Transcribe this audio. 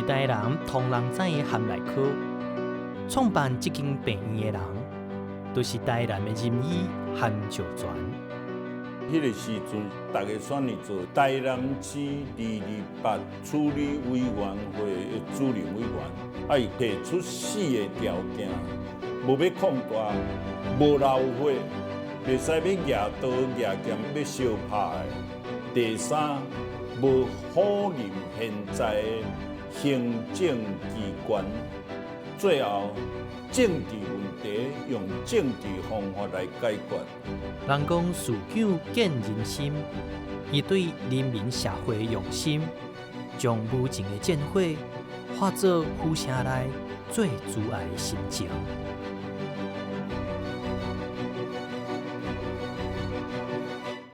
台南唐人仔的函內科。創辦這間病院的人，就是台南的仁醫韓兆全。彼个時陣，逐家選伊做台南市228處理委員會的主任委員，啊，伊提出四个條件：無欲擴大，無流血，袂使欲舉刀舉劍欲相拍的；第三，無否認現在的行政機關；最後，政治問題用政治方法來解決。人講事久見人心，伊對人民社會用心，將無盡的戰火化做府城內最慈愛的心情。